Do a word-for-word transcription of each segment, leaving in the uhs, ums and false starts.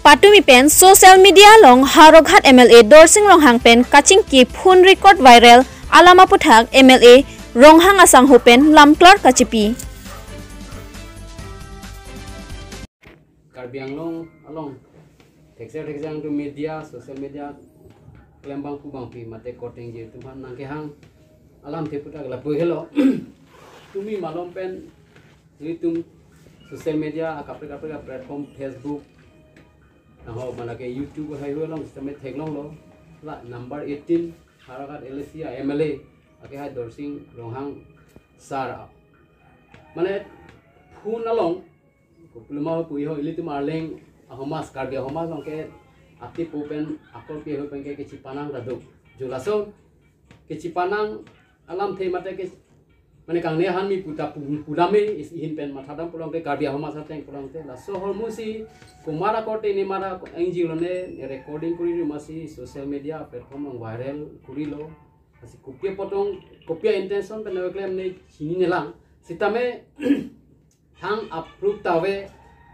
Patumi pen social media along Howraghat M L A Dorsing Ronghang pen kachingki phone record viral alam aputhak M L A Ronghang asangho pen lamklar kachipi. Karbi Anglong along thekser thekser angtu media, social media klembang pu bangpi mate korte ingjir atum aphan nangkehang alamthe aputhak lapu helo. Tumi malom pen nelitum social media akaprek kaprek platform, Facebook, naho malake YouTube haihui along sitame theklonglo. La number eighteen Howraghat L A C a M L A akehai Dorsing Ronghang sir a, mane phone along kopiloma puji ho, ilitum Arleng ahomas, Karbi ahomas along ke ati pu pen akorpi ahut pen ke kechipanang ta do. Jo laso kechipanang alamthe mate ke mane kangne han mi puta pu-, pudame is ihin pen mathadam pulote, Karbi ahomas ateng pulote, laso ahormu si komat akorte ne mara ingjirlo ne, recording kori ri masi social media platform along viral korilo. Lasi kopi apotong, kopi a-intention pen nangklemne chininang. Sitame thang approve ta ave,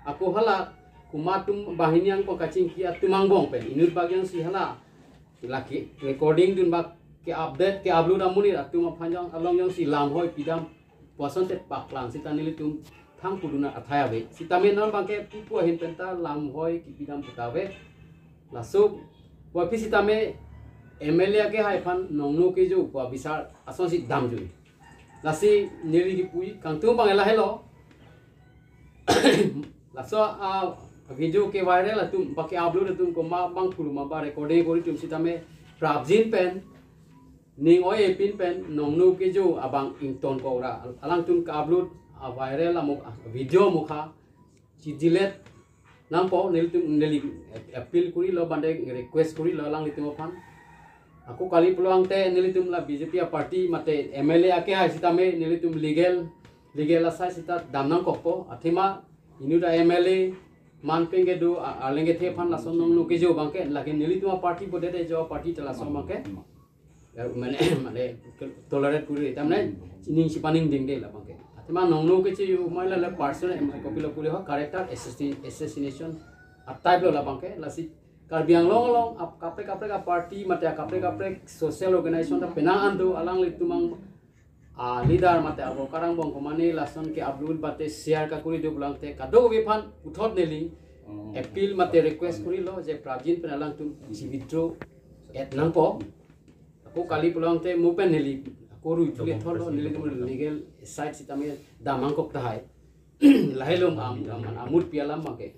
ako hala komat atum banghini angkong kachingki atum angbong pen inut bak jongsi hala lake recording dunbak ke-update, ke-upload amonit atum aphan jong along jongsi lamhoi pidam pu asonte paklang sita nelitum thang pudun athai ave. Sitame non abangke pupu ahin penta lamhoi kipidam puta ave. Laso puapi sitame M L A akehai aphan nongno kejo pu abisar asonsi damjui. Lasi neli kipu kangtung abang lahelo. Laso a video ke-viral atum, ba ke-upload atum komat bang puloma ba recording kori atum sitame prapjin pen ning oi-e pin pen nongno kejo abang ingtonkok ra alangtum ke-upload a-viral amo, a-video amokha chi-delete nangpo. Nelitum neli appeal korilo, bande request korilo alanglitum aphan. Ako kali pulote nelitum la B J P a-party mate M L A akehai sitame nelitum legal, legal asai sita dam nangkokpo. Athema inut a-M L A man pen kedo a-, Arleng kethe aphan laso nongno kejo abangke, lake nelitum a-party bodet ejo a-party ta laso abangke ya, mane, mane tolerate kori, tamne ning chipaningdingde labangke. Athema nongno keche yo mai la, la personal em kopilo pulo ho, character assassin-, assassination a-type lo labangke. Lasi Karbi Anglong along ap-, kaprek kaprek a-party mate kaprek kaprek social organization ta penang an do, alanglitum ang a-leader mate a-worker angbong komane lason ke-upload bate share kakori do pulote kadokave aphan puthot neli appeal mate request korilo je prapjin pen alangtum chi-withdraw et nangpo. Ako kali pulote mo pen neli ako rui thule tholo, nelitum legal side sitame dam nangkok tahai. Lahelo am, am, amut pi alam abangke.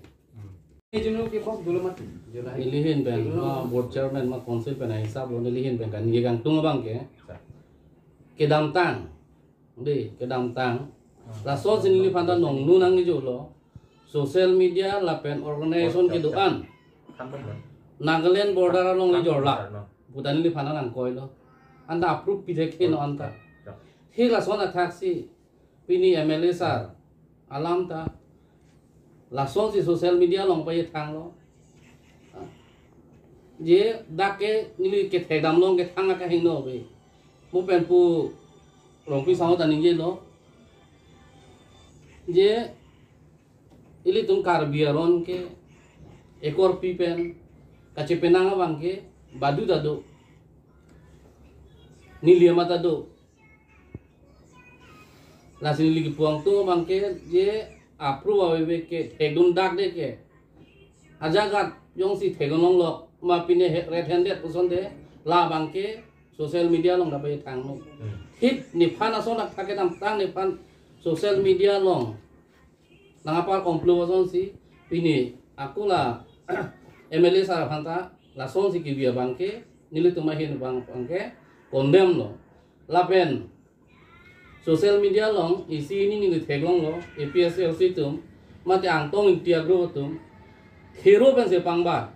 Ejunu ke bok dulu mat. Neli ahin pen, ma board chairman ma council pen ahisap lo, neli ahin pen kaningje kangtung abangke kedamtang. Dei, kedamtang. Lasonsi neliphan ta nongno nangjilo. Social media lapen organization kedo-an Nagaland border along le jorla puta neliphan ta nangkoilo. Anta approve pithekthe non anta. He lason athaksi pini M L A sir alam ta lasonsi social media along pajethanglo. Je dak ke neli kethekdam along kethang akehingno ave. Mo pen pu Rongpi sangho ta ningjelo je ilitum Karbi aron ke ekorpi pen kachepenang abangke badu ta do, neli amat ta do. Lasi neli kipu angtung abangke je approve ave ke thekdun dak de ke ajagat jongsi thekdun longlo ma pine he-, red handed puson de labangke social media along ta pajethanglo. Hmm. Hit nephan ason athak kedamtang nephan social media along nang apar komplo asonsi pini ako la M L A sir aphan ta lasonsi kebi abangke nelitum ahin abang abangke condemn lo. Lapen social media along isi hini neli theklonglo, A P H L C atum mate Angtong Ingti a-group atum thero pensi pangbar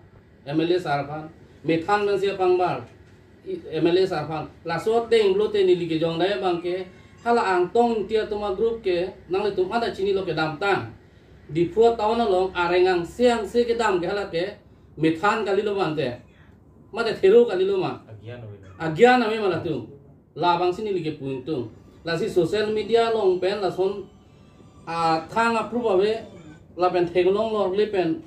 M L A sir aphan, methang pensi pangbar i-, M L A sir aphan. Laso ateng pulote neli kejongdai abangke hala Angtong Ingti atum a-group ke nanglitum anta chinilo kedamtang Diphu town along areng angse angse kedam ke hala ke methang kalilo ma ante, mate thero kalilo ma? Agyan ave. Agyan ave ma latum. Labangsi neli kipu ingtung. Lasi social media along pen lason athang approve ave lapen theklong lorle pen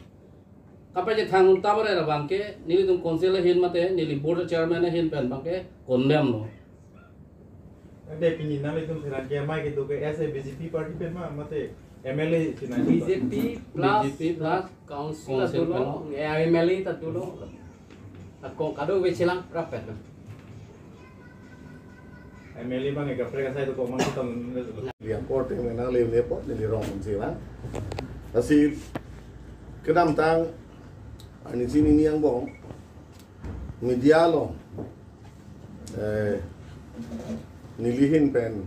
Kapachethang un ta bare abang ke, nelitum council ahin mate, neli board chairman ahin pen abang ke condemn lo. Ante pini nanglitum pherangke amei kedo ke as a B J P party pen ma mate M L A china B J P plus B J P plus council council ta dolo, pen. Eh, M L A ta dolo. Ako kado ve chelang rapet. M L A abang ke kaprek asai dokok mang kita nunde dolo. Liang korte menang le lepo, neli rong si lang. Lasi kedamtang, ani sini ni angbong, media along, eh, neli ahin pen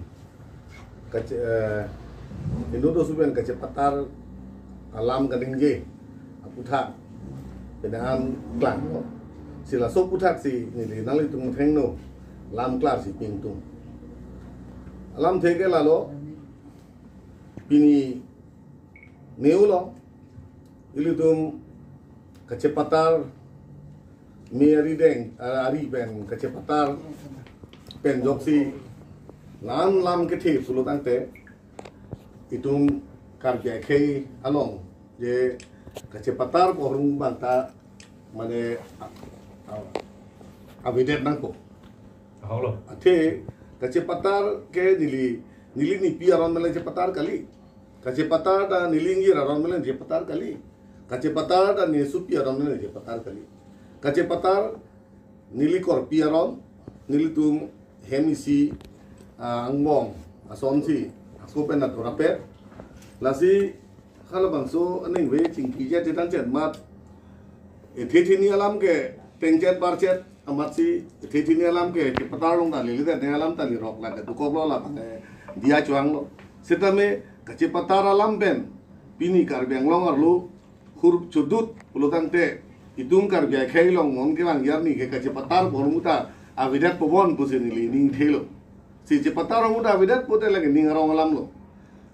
kache-, eh, inut oso pen kachepatar alam kaningje aputhak penang klanglo. Si laso aputhak si neli nanglitum thengno, lam klar si pi ingtung. Alamthe ke lalo, pini neu lo, ilitum kachepatar, me ari deng, ah, ari pen kachepatar pen ajoksi lam lam kethe pulo tangte, itum Karbi akhei along je kachepatar pu ahormu abang ta mane a-, a-, avedet nangpo. Ahok lo. Athe kachepatar ke neli, neli nepi aron mele chepatar kali. Kachepatar ta neli ingjir aron mele chepatar kali. Kachepatar ta nesopi aron mele chepatar kali. Kachepatar neli korpi aron, nelitum hem isi, ah, angbong asonsi, ako pen atorapet. Lasi halabangso aningve chingki chet chethan chet mat, ethe thini alam ke tengchet barchet amatsi, ethe thini alam ke chepatar long ta lili te ne alam ta lirok la ke dokok lo la pang, eh, diya chuang lo. Setame kachepatar alam pen pini Karbi Anglong arlo hur chodut pulo tangte, itum Karbi akhei along non kelang arni ke kachepatar pu ahormu ta avedet po bon pusi neli ning thelo. Si chepatar ahormu ta avedet pote lake ning arong alam lo.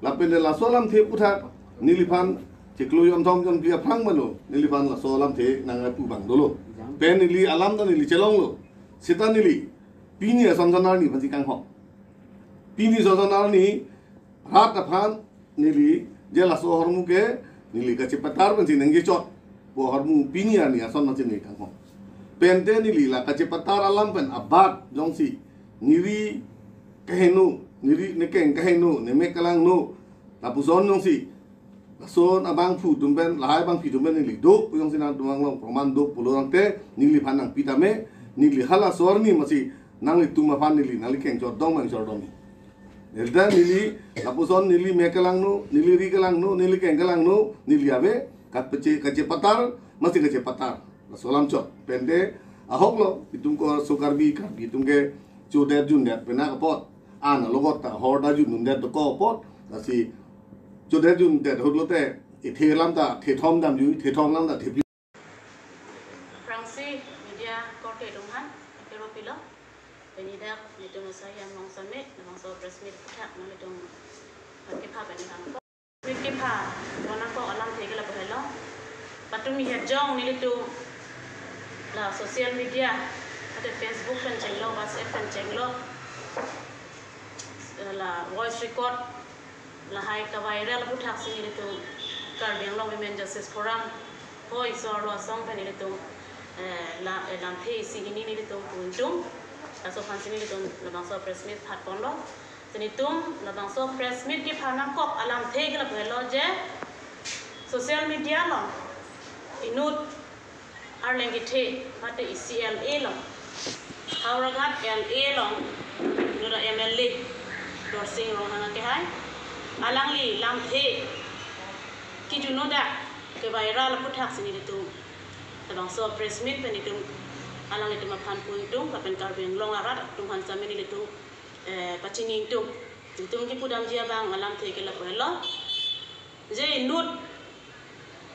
Lapen le laso alamthe aputhak neliphan chiklo jonthom jonphli aphrang mano, neliphan laso alamthe nangpu abang dolo. Pen neli alam ta neli chelong lo. Seta neli pini ason son arni aphansi kanghon. Pini ason son arni rat aphan neli je laso ahormu ke neli kachepatar pensi nangkechot pu ahormu pini arni ason masi neli kanghon. Pente neli la kachepatar alam pen abat jongsi neri kaheno, neri nekeng kaheno, nemek kelangno, lapuson jongsi lason abangphu atum pen, lahai abangpi atum pen neli do pu jongsi nangtum along proman do pulo tangte, neliphan nangpi tame, neli halaso arni masi nanglitum aphan neli nangli kengchot dong mangchor dong. Neli ta neli lapuson neli mek kelangno, neli ri kelangno, neli keng kelangno, neli ave, kapache, kachepatar, masi kachepatar. Laso alam chot. Pente ahok lo, itum ko so Karbi, Karbi atum ke chodet jundet pena apot. An alogot ta hor ta jun dundet dokok apot. Lasi chodet jundet ahut lote, ethe alam ta thethom damji, thethom alam ta thephli. Aphrangsi media korte atum aphan kero pilo. Pini dak nelitum asai Hiam Longsamit, labangso press meet aputhak nanglitum aphan kepha pen nangkok. Press meet kepha pen nangkok alamthe ke lapu helo. Patumi het jong nelitum la social media, ate Facebook pen chenglo, WhatsApp pen chenglo, la voice record, lahai kaviral aputhak si nelitum Karbi Anglong Women Justice Forum, hoi so-arlo asong pen nelitum, eh, la, eh, lamthe isi hini nelitum pu ingtung. Laso aphan si nelitum labangso press meet phat ponlo. Si nelitum labangso press meet kepha pen nangkok alamthe ke lapu helo je social media along inut Arleng kethe, mate isi L A along, Howraghat L A along, inut a M L A Dorsing Ronghang akehai, alangli lamthe kejun nodak keviral aputhak si nelitum labangso press meet pen nelitum alanglitum aphan pu ingtung, lapen Karbi Anglong arat atum aphan sitame nelitum, eh, pachini ingtung. Nelitum kepudamji abang alamthe ke lapu helo. Je inut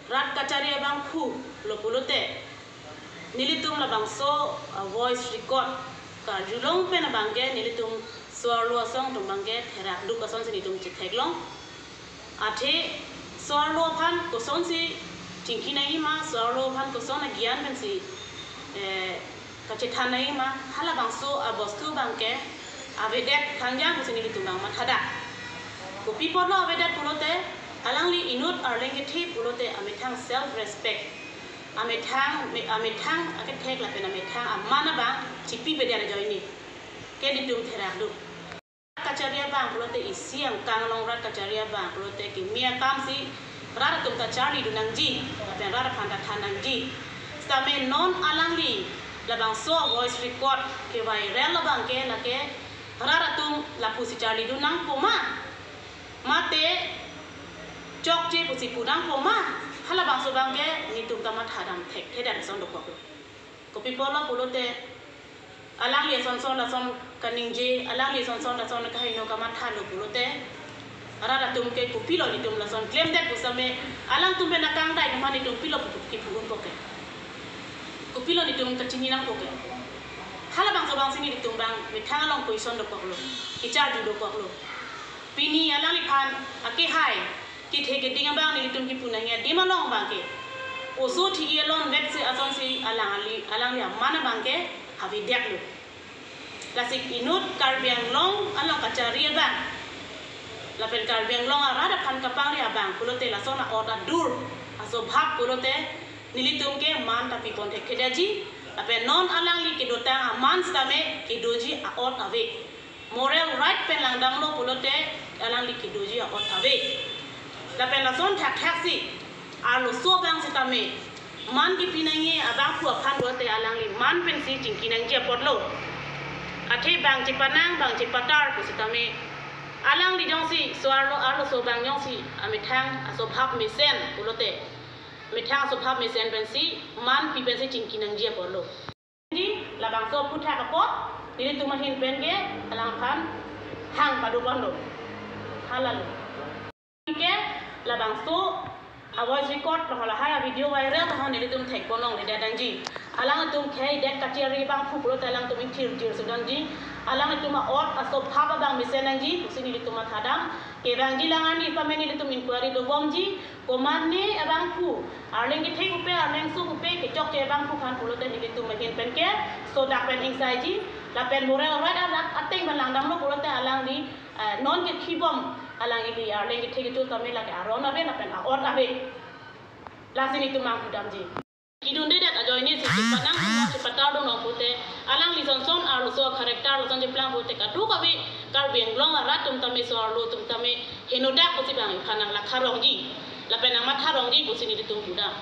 rat kachari abangphu lo pulote, nelitum labangso, ah, voice record karjulong pen abangke nelitum so-arlo asong atum abangke therak duk asonsi nelitum chetheklong. Athe so-arlo aphan kosonsi chingki nangji ma, so-arlo aphan koson agyan pensi, eh, kachethan nangji ma, halabangso abostu abangke avedet thangjang pusi nelitum abang mathadak. Kopi apotlo avedet pulote, alangli inut Arleng kethe pulote amethang self respect, amethang, me-, amethang akethek lapen amethang aman abang chipipedet ajoine ke nelitum therak do. Kachari abang pulote isi angkang along rat kachari abang pulote kimi akamsi rat atum ta charlidun nangji lapen rat aphan ta than nangji. Sitame non alangli labangso voice record keviral abang ke lake rat atum lapusi charlidun nangpo ma, mate chokche pusi pu nangpo ma, halabangso abang ke nelitum ta mathadam thekthedet ason dokoklo. Kopi apotlo pulote, alangli asonson lason kaningje, alangli asonson lason kaheno kamathalo pulote, rat atum ke kopilo nelitum lason klemdet pu sitame, alangtum pen akangdai atum aphan nelitum pilo pu kipu unpo ke, kopilo nelitum kachini nangpo ke. Halabangso abangsi nelitum abang methang along question dokoklo, kecharju dokoklo. Pini alangliphan akehai kethe keding abang nelitum kipu nangji adim along abang ke, oso thi-i along vekse asonsi alangli, alangli aman abang ke avedetlo. Lasi inut Karbi Anglong along kachari abang lapen Karbi Anglong arat aphan kapangri abang pulote lason a-ot adur, aswabhav pulote nelitum ke man ta pipon thekthedetji. Lapen non alangli kedotang aman sitame kedoji a-ot ave. Moral right pen langdamlo pulote alangli kedoji a-ot ave. Lapen lason thakthaksi arloso abang sitame man kipi nangji abangphu aphan pulote alangli man pensi chingki nangji apotlo. Athe bang chepanang bang chepatar pu sitame alangli jongsi so-arlo, arloso abang jongsi amethang aswabhav mesen pulote, methang aswabhav mesen pensi man pi pensi chingki nangji apotlo. Ji, labangso aphuthak apot nelitum ahin pen ke alangphan hang padoponlo. Halalo. Ke labangso a-voice record lahai a-video viral lahai nelitum thekpon longledet nangji. Alangtum khei det kachari abangphu pulote alangtum ingthir thir sudunji. Alangtum a-ot aswabhav abang mesen nangji pusi nelitum mathadam. Kevangji alang ani sitame nelitum inquiry dobomji. Komatne abangphu, arleng kethe pupe, arleng so pupe, kechokche abangphu aphan pulote nelitum ahin pen ke sodak pen ingsaiji, lapen moral right at-, ateng pen langdamlo pulote alangli, eh, non kekhibom alangli arleng kethe kecho tame lake aron ave lapen a-ot ave. Lasi nelitum nangpudamji. Kedundedet ajoine si chepanang dun, chepatardun nang pute, alangli sonson arloso a-character lason cheplang pute kadokave Karbi Anglong arat atum tame, so-arlo atum tame henodak pusi bang iphan nanglakhar longji lapen nangmatha longji pusi nelitum pudam.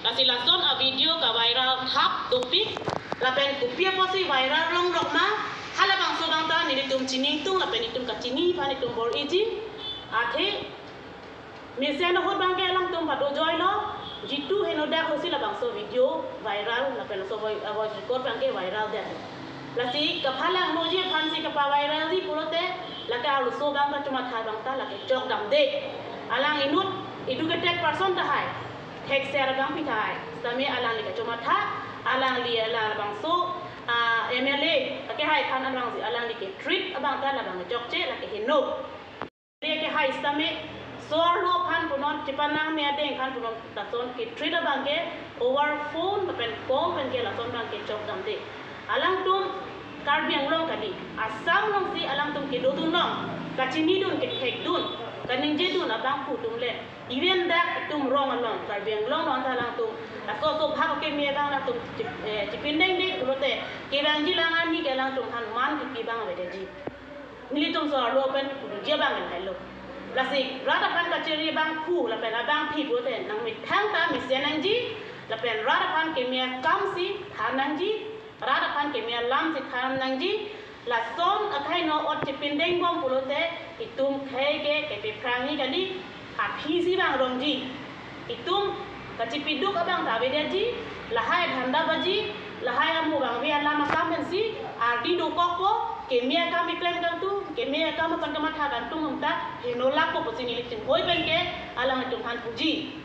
Lasi lason a-video kaviral thap dopik, lapen kopi apotsi viral longlok ma, halabangso abang ta nelitum chiningtung lapen nelitum kachini aphan nelitum bor-iji. Athe mesen ahut abang ke alangtum padojoilo, jitu henodak pusi labangso video viral, lapen laso voi-, a-voice record abang ke viral det. Lasi kaphalangnoji aphansi kapaviralji pulote, lake arloso abang kachomatha abang ta lake chokdamde. Alang inut educated person tahai, thekser abangpi tahai, sitame alangli kachomatha, alangli alang labangso, ah, M L A akehai aphan abangsi alangli ke-treat abang ta labang chokche lake heno. Dia kehai sitame, so-arlo aphan punon, chepanang me adeng aphan punon, lason ke-treat abang ke over phone lapen call pen ke lason abang ke chokdamde. Alangtum Karbi Anglong kali, Assam alongsi alangtum kedodun long, kachinidun, kethekdun, kaningjedun abangphu atum le. Even dak itum rong along, Karbi Anglong along ta alangtum, laso aswabhav keme abang alangtum chip-, eh, chipindengde pulote, kevangji alang ani ke alangtum aphan man kipi abang avedetji. Nelitum so-arlo pen puduji abang lahailo. Lasi rat aphan kachari abangphu lapen abangpi pulote nangmethang ta mesen nangji, lapen rat aphan keme akamsi than nangji, rat aphan keme alamsi than nangji. Lason akhai no ot chipindengbom pulote itum khei ke kepephrangji kali, aphisi bang rongji. Itum kachipiduk abang ta avedetji, lahai dhanda baji, lahai amo abang ave alam akam pensi, ardi dokokpo, keme akam keklem kangtung, keme akam aphan kamatha kangtung atum ta, henolakpo pusi neli chinghoi pen ke, alanglitum aphan puji.